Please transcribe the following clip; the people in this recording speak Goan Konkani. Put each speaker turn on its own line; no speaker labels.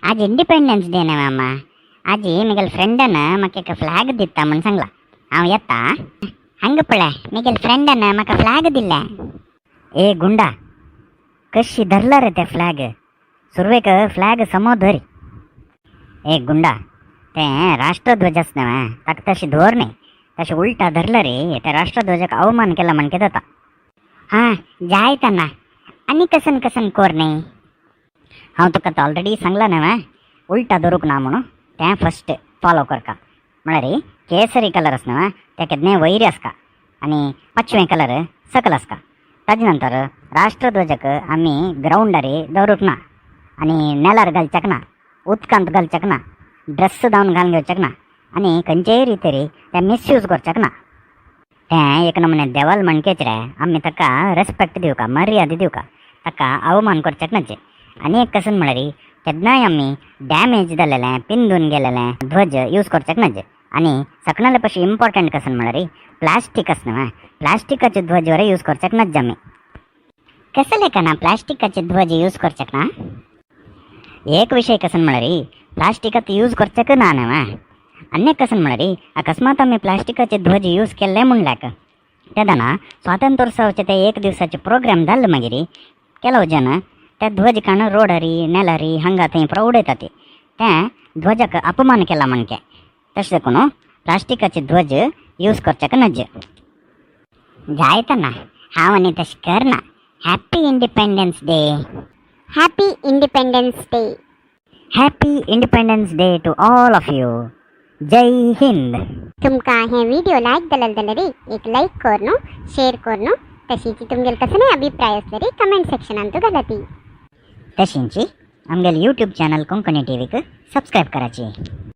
आज इंडिपेंडन्स डे न्हय मामा. आजी म्हगेले फ्रेंडान म्हाका एक फ्लॅग दिता म्हूण सांगला. हांव येता. हांगा पळय, म्हगेले फ्रेंडान म्हाका फ्लॅग दिल्ले. ए गुंडा, कशी धरला रे ते फ्लॅग? सुरवेक फ्लॅग समो धरी. ए गुंडा, ते राष्ट्रध्वज आस न्हय, ताका तशें दवर न्ही. तशें उल्टा धरला रे ते राष्ट्रध्वजाक अवमान केला म्हणके जाता. हां, जायतना आनी कसन कसन कोर न्ही. हांव तुका आतां ऑलरेडी सांगला न्हय, उल्टा धरूंक ना म्हणून. तें फस्ट फॉलो करका. म्हळ्यार केसरी कलर आस न्हय, ते केन्नाय वयर आसता आनी पाचवें कलर सकल आसता. ताजे नंतर राष्ट्रध्वजाक आमी ग्रावंडार दवरूंक ना आनी नेलार घालच्याक ना, उदकांत घालच्याक ना, ड्रेस जावन घालून घेवच्याक ना आनी खंयचेय रितरी तें मिसयूज करच्याक ना. तें एक नमुने देवाल म्हणकेच रे. आमी ताका रेस्पेक्ट दिवका, मर्यादा दिवका, ताका अवमान करच्याक नाचे. आनी एक कसन म्हळ्यार केन्नाय आमी डॅमेज जालेलें, पिंदून गेलेलें ध्वज यूज करच्याक नाचे. आनी सगळ्याले पशी इम्पॉर्टंट कसन म्हळ्यार प्लास्टीक आस न्हय, प्लास्टिकाचे ध्वज वर यूज करच्याक नाच आमी. कसले का ना प्लास्टिकाचे ध्वज यूज करच्याक ना? एक विषय कसन म्हळ्यार प्लास्टिकात यूज करच्याक ना न्हय. आनी एक कसन म्हळ्यार अकस्मात आमी प्लास्टिकाचे ध्वज यूज केल्ले म्हणल्याक तेदना स्वातंत्र्योत्सवाचे ते एक दिवसाचे प्रोग्राम जाल्ले, मागीर ಕೆಲವು ಜನ ते ध्वज काण रोडारी, नेलारी, हांगा थंय पुरो उडयतात. ते ध्वजाक अपमान केला म्हणके. तशें देखून प्लास्टिकाचे ध्वज यूज करच्याक नज. जायतना, हांव आनी तशें करना. Happy Independence Day.
Happy Independence Day.
Happy Independence Day to all of you. Jai Hind.
तुमकां हे व्हिडिओ लायक जाल्यार एक लायक कोरनु, शेअर कोरनु, तशीच तुमगेले कसले अभिप्राय असले कमेंट सेक्शनांतु घालाती.
तशींची आमगेले यूट्यूब चॅनल कोंकणी टीव्हीक सबस्क्राईब करायची.